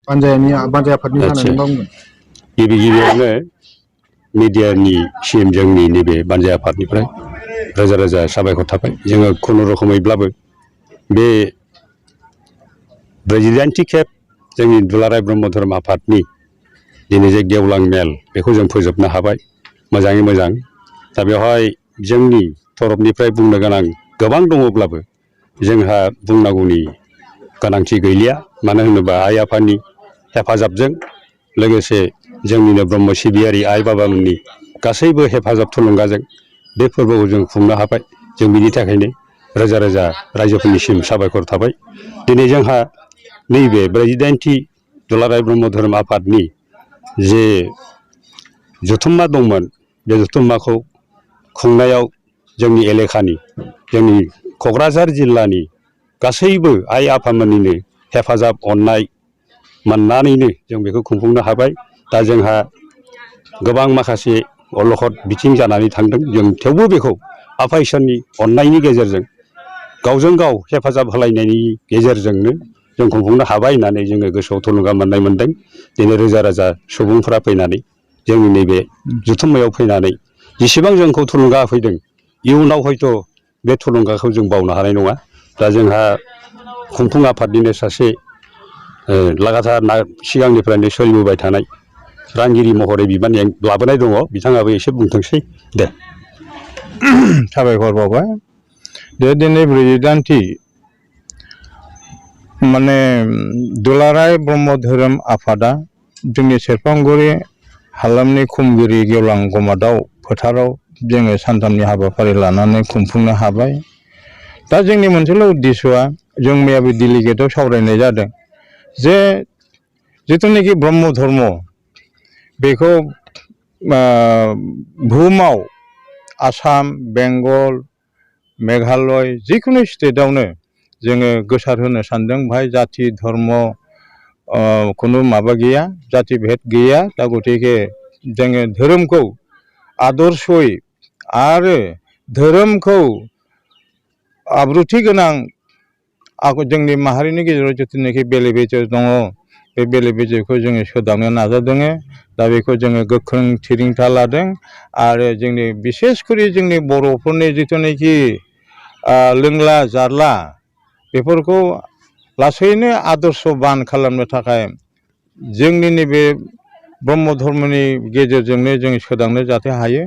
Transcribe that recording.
बानजाय आफादनि जानानै मा बुंगोन? गिबि गिबियावनो मिडियानि सिम जोंनि नैबे बानजाय आफादनिफ्राय रोजा रोजा साबायखर थाबाय। जोङो खुनुरुखुमैब्लाबो बे 42थि खेब जोंनि दुलाराय ब्रह्म धोरोम आफादनि दिनै जे गेवलां मेल बेखौ जों फोजोबनो हाबाय मोजाङै मोजां। दा बेवहाय जोंनि तरफनिफ्राय बुंनो गोनां गोबां दङब्लाबो जोंहा बुंनांगौनि गोनांथि गैलिया। मानो होनोबा आइ आफानि हेफाजाबजों लोगोसे जोंनिनो ब्रह्म सिबियारि आइ बाबामोननि गासैबो हेफाजाब थुलुंगाजों बे फोरबोखौ जों खुंनो हाबाय। जों बिनि थाखायनो रोजा रोजा रायजोफोरनिसिम साबायखर थाबाय। दिनै जोंहा नैबे 48थि दुलाराय ब्रह्म धोरोम आफादनि जे जथुम्मा दंमोन बे जथुम्माखौ खुंनायाव जोंनि एलेखानि जोंनि क'क्राझार जिल्लानि गासैबो आइ आफामोननिनो हेफाजाब अननाय मोननानैनो जों बेखौ खुंफुंनो हाबाय। दा जोंहा गोबां माखासे अलखद बिथिं जानानै थांदों। जों थेवबो बेखौ आफा इसोरनि अननायनि गेजेरजों गावजों गाव हेफाजाब होलायनायनि गेजेरजोंनो जों खुंफुंनो हाबाय होननानै जोङो गोसोआव थुलुंगा मोननाय मोनदों। दिनै रोजा रोजा सुबुंफ्रा फैनानै जोंनि नैबे जथुम्मायाव फैनानै जेसेबां जोंखौ थुलुंगा होफैदों इयुनाव हयथ' बे थुलुंगाखौ जों बावनो हानाय नङा। दा जोंहा खुंफुं आफादनिनो सासे लागाथार सिगांनिफ्रायनो सोलिबोबाय थानाय रांगिरि महरै बिबान लाबोनाय दङ। बिथाङाबो एसे बुंथोंसै दे। साबायखर बावबाय। दिनै 48थि माने दुलाराय ब्रह्म धोरोम आफादा जोंनि सेरफांगुरि हालामनि खुंगिरि गेवलां गमादाव फोथाराव जोङो सानथामनि हाबाफारि लानानै खुंफुंनो हाबाय। दा जोंनि मोनसेल' उद्देश्यआ जों मैया बे डेलिगेटआव सावरायनाय जादों जे जिथुनाखि ब्रह्म धर्म बेखौ बुहुमाव आसाम, बेंगल, मेघालय जिखुनु स्टेटआवनो जोङो गोसार होनो सानदों। बेहाय जाथि धर्म खुनु माबा गैया, जाथि भेद गैया। दा गतिके जोङो धोरोमखौ आदर्शयै आरो धोरोमखौ आब्रुथि गोनां जोंनि माहारिनि गेजेराव जिथुनाखि बेले बेजे दङ बे बेले बेजेखौ जोङो सोदांनो नाजादों। दा बेखौ जोङो गोख्रों थिरांथा लादों आरो जोंनि बिसेसकरि जोंनि बर'फोरनि जिथुनाखि लोंला जारला बेफोरखौ लासैनो आदर्शबान खालामनो थाखाय जोंनि नैबे ब्रह्म धर्मनि गेजेरजोंनो जों सोदांनो जाहाथे हायो।